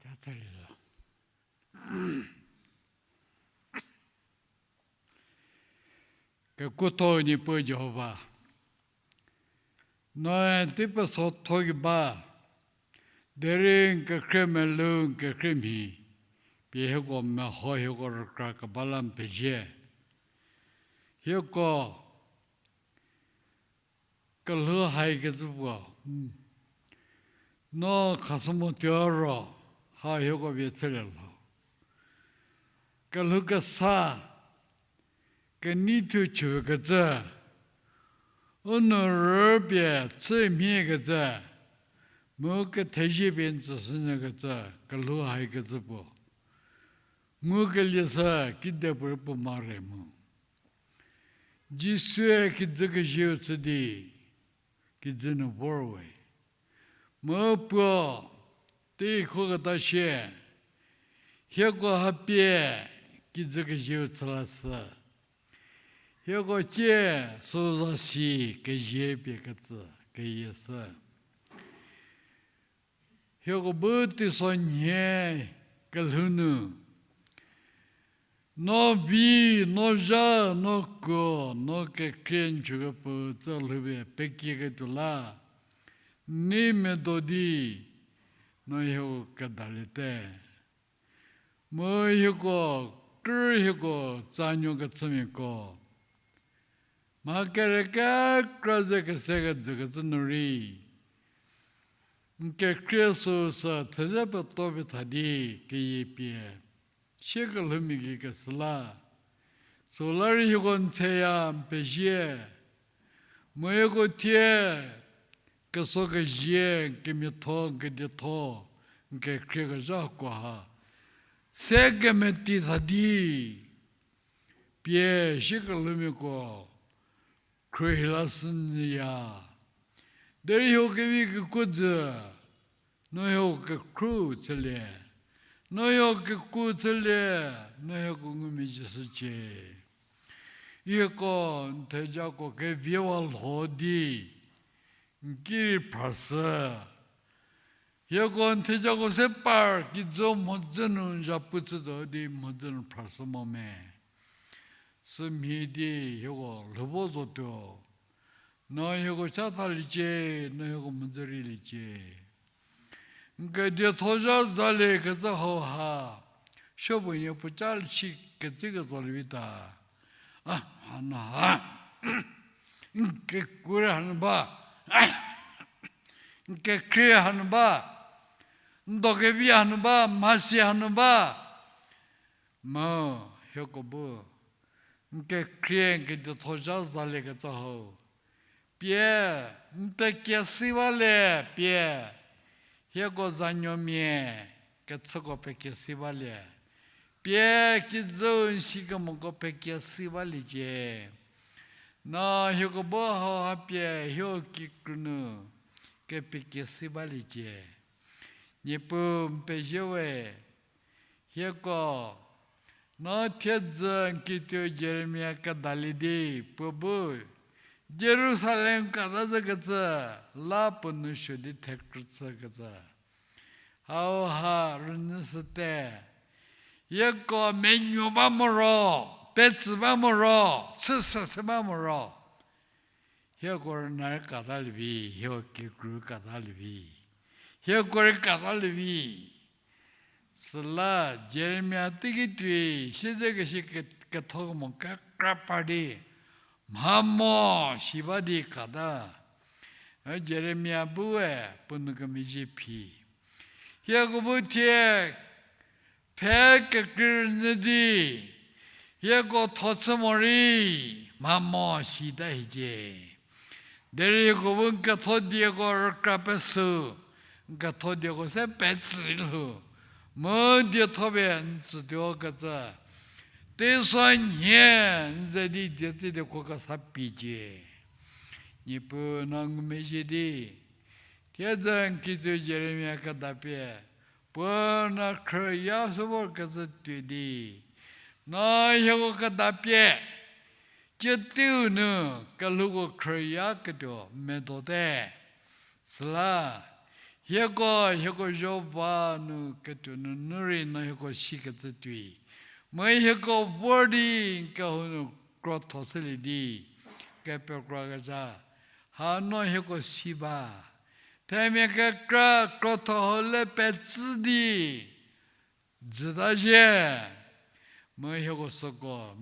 Cha tsalie lo. Kekuotho Niepuu Jihova, noe tei pesotho ki ba, derei n kekhrie melou n kekhrie mhi, pie hieko meho hieko rükra keba la n pezie. Hieko kelhou haikecü puo, no khashü mo tuo ro, ha hieko vie chülie lho. Kelhou kesa, kenei thuo chükecü, u nou rüpie chü mhiekecü, mu kethezie pie n tsüshünyükecü, kelhou haikecü puo, ngukelie sü kidepuorei puo mare mu. Jisue kijü kezieu chü di, kijü nu vor we. Mu puo, tei khoketa sie, hieko hapie kijü kezieu chü lashü. Hieko cie sü zasi kezie pie ketsü keyie shü. Hieko bu teisonhie kelhou nu, no vi, no zha, no kuo, no kekhrie n chükepfü tsü lhoupie pekieketuo la, n nei medo di, no hieko kedaliete. Mu hieko, krü hieko tsanuo kechümiako, mha kere kekra ze kese kejükecü nu rei, n kekhrie süu sü theze peto pie tha di keyie pie, sie kelhoumia gei keshü la, süla rei hieko n theya n pezie, mu hieko thie keso kezie, n kemiatho, n kedietho, n kekhrie kezhako ha se kemeti tha di, pie sie kelhoumiako khruohi lashünyüya. Derei hieko kevi kekuo jü, no hieko kekhruo chülie, no hieko kekuo chülie, no hieko ngumezhie shücie. Hieko n thejako keviewa lho di, n ki rei phrashü. Hieko n thejako se par kijü mhodzü nu n zhapu chütuo di mhodzü nu phrashü mo me. Sümhie di hieko lhou vo zotuo. No hieko chathaliecie, no hieko mhodzü rei liecie. N kedietho zha zalie kecü hau ha, supuonie puoca si kecü kezo lievi ta. A, hanu ha, n kekuo rei hanu ba, n kekhrie hanu ba, n dokevi hanu ba, mhasi hanu ba. Mu, hieko bu, n kekhrie n kedietho zha zalie kecü hau, pie, n pekiesi balie pie, hieko zanuomia kechüko pekiesi balie, pie kijüu n sikemoko pekiesi baliecie. No hieko bu hau ha pie hieko kikru nu kepekiesi baliecie. Niepuu n pezie we, hieko, no thiedzü n kituo Jeremia kedalie di, puo bu, Jerusalem kata zhükecü, la puo nou suo di thekrüchükecü. Hau ha rünyü shüte. Hieko menuo ba moro, petsü ba moro, chüsü chü ba moro, hieko rüna rei katalie vi, hieko kikru katalie vi, hieko rei katalie vi. Süla Jeremia teiki tuoi siedzekesi ke-, ketho kemo kekra par di, mha mo si ba di kata. A Jeremia bue puo nou kemezhie phi. Hieko bu thie pfhe kekrei rünyü di, hieko tho chü morei, mha mo sita hiecie. Derei hieko bu n ketho dieko rükra pesü, n ketho dieko se petsü lho, mu dietho pie n tsütuo kecü, teisonhie n ze di die tsü dieko kesa piecie. Niepuu no ngumezhie di, thiedzü n kituo Jeremia kedapie, puo no khrüya se vorkecü tuo di, no hieko kedapie, cie teiu nu kelhouko khrüyaketuo medote. Süla, Hieko, hieko zho ba nu ketuo nunu rei no hieko sikecü tuoi. Mu hieko vor di n kehou nu krotho shülie di, kepekrokezha. Ha no hieko si ba. Themia kekra krotho hau le petsü di, jüta zhie. Mu hieko süko,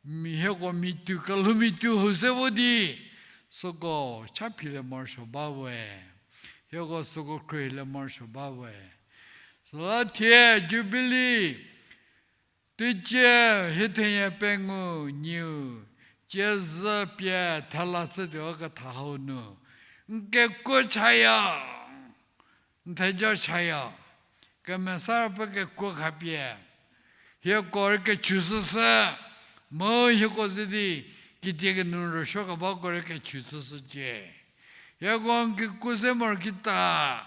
mi-, hieko mitu kelhou mitu hou se vo di, süko cha philie morosuo ba we. Hieko süko khruohilie morosuo ba we. Süla thie Jubilee, teicie hie thenie pengou nieu, ciezü pie thela shütuo ketha hau nu, n kekuo chaya, n theja chaya, kemesa pie kekuo khapie, hieko rei kechu shüshü, mu hieko ze di, kitiekinu rüsuo kebako rei kechu shüshücie. Hieko n kekuo se moro kita,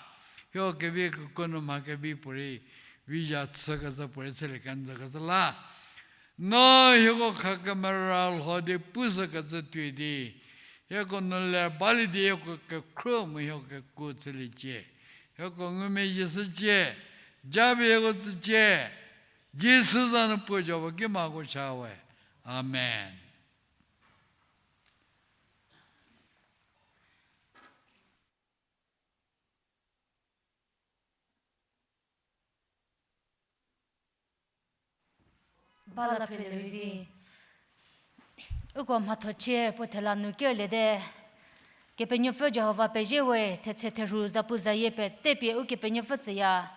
hieko kevi kekuo nu mha kevi puorei, vizha chükecü puorei chülie kenjükecü la. No hieko khakemera lho di pushükecü tuoi di, hieko nu le balie di hieko kekhruo mu hieko kekuo chüliecie. Hieko ngumezhie shücie, japie hieko tsücie, Jisu za nu puo Jihova ki mhako cha we. Amen. Bala phrelie vi. Uko mhatho chie puo thela nu kerlie te. Kepenuopfü Jihova pezie we, thetse therhu zapu zayie pete pie Ukepenuopfü tsüya.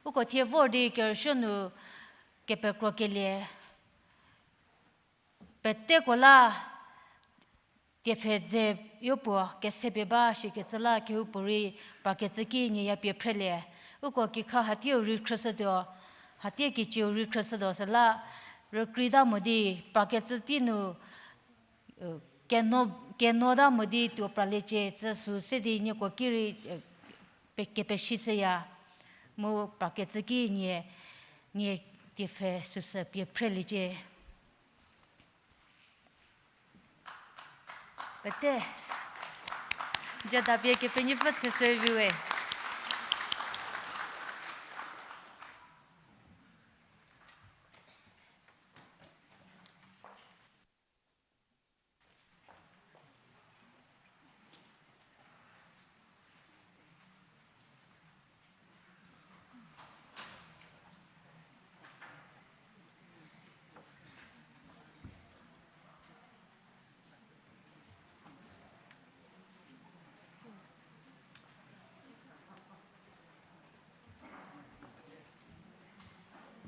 Uko thie vor di kerüsuo nu kepekrokelie. Peteko la tiepfhe dze yopuo kesepie ba shikecü la kehoupuorei prakecü ki nie ya pie phrelie. Uko kikha hatieu rei khrüshütuo, hatie kicieu rei khrüshütuo süla rükreita mo di prakecü tei nu, keno, kenota mo di tuo praliecie cü sü se di nieko ki rei, pe-, kepesishüya. Mu prakecü ki nie, nie tiepfhe süsü pie phreliecie. Pete. Jadapie Kepenuopfü tsüshü vi we.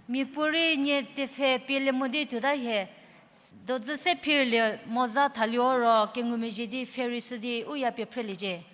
Miapuorei nie tiepfhe pielie mo di tuota hie, dozü se phirlie moza thalie ro kengumezhie di pfhe rei shü di u ya pie phreliecie.